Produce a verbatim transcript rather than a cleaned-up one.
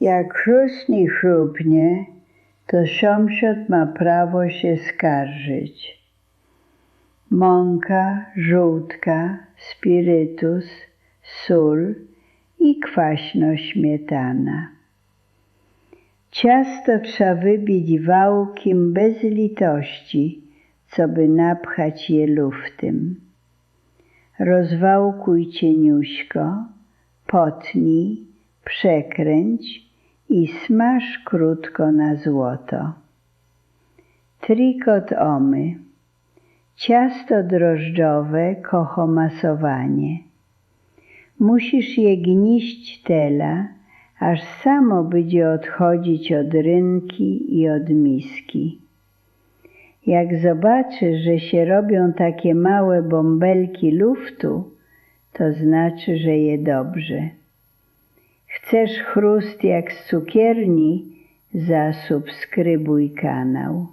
Jak chrust niy chrupnie, to sōmsiod ma prawo sie skarżyć. Mōnka, żōłtka, spirytus, sōl i kwaśno śmietana. Ciasto trza wybić wałkym bez litości, coby napchać je luftym. Rozwałkuj ciynōsko, potnij, przekrynć i smaż krōtko na złoto. Trikot ōmy. Ciasto drożdżowe kocho masowanie. Musisz je gniść tela, aż samo bydzie ôdchodzić ôd rynki i ôd miski. Jak zobaczysz, że sie robiōm take małe bōmbelki luftu, to znaczy, że je dobrze. Chcesz chrust jak z cukierni? Zasubskrybuj kanał.